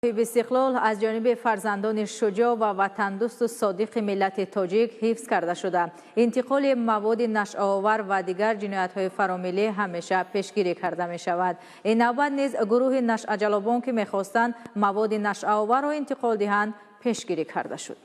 Истиқлол аз ҷониби фарзандони шуҷоъ ва ватандӯсту содиқи миллати тоҷик ҳифз карда шуда, интиқоли маводи нашъаовар ва дигар ҷиноятҳои фаромиллӣ ҳамеша пешгирӣ карда мешавад. Ин навбат низ гурӯҳи нашъаҷалобон, ки мехостанд маводи нашъаоварро интиқол диҳанд, пешгирӣ карда шуд.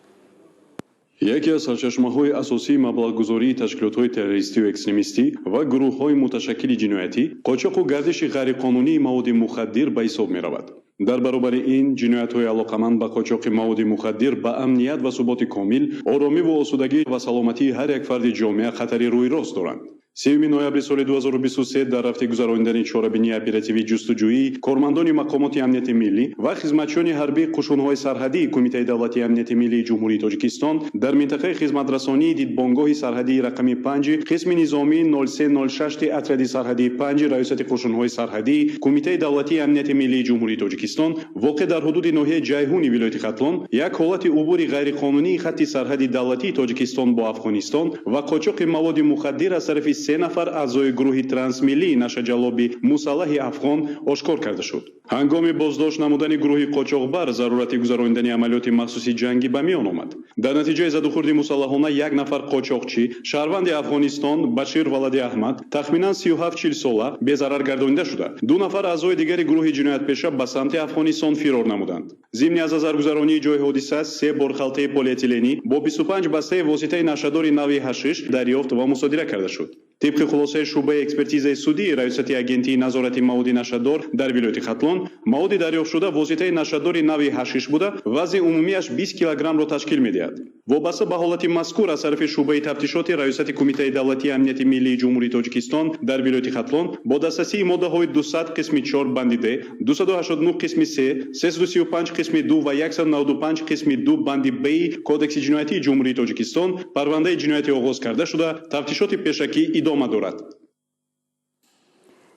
Яке аз сарчашмаҳои асосии маблағгузории ташкилотҳои террористию экстремистӣ ва гурӯҳҳои муташаккили ҷиноятӣ қочоқу гардиши ғайриқонунии маводи мухаддир ба ҳисоб меравад. Дар баробари ин, ҷиноятҳои алоқаманд ба қочоқи маводи мухаддир ба амният ва суботи комил, оромиву осудагӣ ва саломатии ҳар як фарди ҷомеа хатари рӯйрост доранд. 3 ноябри соли 2023 дар рафти гузаронидани чорабинии оперативии ҷустуҷӯӣ кормандони мақомоти амнияти миллӣ ва хизматчиёни ҳарбии қушунҳои сарҳадии Кумитаи давлатии амнияти миллии Ҷумҳурии Тоҷикистон дар минтақаи хизматрасонии дидбонгоҳи сарҳадии рақами 5 қисми низомии 0306 отряди сарҳадии 5 Раёсати қушунҳои сарҳадии Кумитаи давлатии амнияти миллии Ҷумҳурии Тоҷикистон, воқеъ дар ҳудуди ноҳияи Ҷайҳуни вилояти Хатлон, як ҳолати убури ғайриқонунии хатти сарҳади давлатии Тоҷикистон бо Афғонистон ва қочоқи маводи мухаддир аз тарафи се нафар аъзои гурӯҳи трансмиллии нашъаҷалоби мусаллаҳи афғон ошкор карда шуд. Ҳангоми боздошт намудани гурӯҳи қочоқбар зарурати гузаронидани амалиёти махсуси ҷангӣ ба миён омад. Дар натиҷаи задухӯрди мусаллаҳона як нафар қочоқчӣ, шаҳрванди Афғонистон, Башир валади Аҳмад, тахминан 37-40 сола, безарар гардонида шуда, ду нафар аъзои дигари гурӯҳи ҷиноятпеша ба самти Афғонистон фирор намуданд. Зимни аз назаргузаронии ҷои ҳодиса се бор халтаи полиэтиленӣ бо 25 бастаи воситаи нашъадори нави ҳашиш дарёфт ва мусодира карда шуд. Тибқи хулосаи шӯъбаи экспертизаи судии Раёсати агентии назорати маводи нашъадор дар вилояти Хатлон, маводи дарёфтшуда воситаи нашъадори нави ҳашиш буда, вазни умумиаш 20 килограммро ташкил медиҳад. Вобаста ба ҳолати мазкур аз тарафи шӯъбаи тафтишоти Раёсати Кумитаи давлатии амнияти миллии Ҷумҳурии Тоҷикистон дар вилояти Хатлон бо дастрасии моддаҳои 200 қисми 4 банди д, 289 қисми 3, 335 қисми 2 ва 195 қисми 2 банди б Кодекси ҷиноятии Ҷумҳурии Тоҷикистон парвандаи ҷиноятӣ оғоз карда шуда, тафтишоти пешакӣ идома дорад.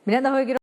Бинандаҳои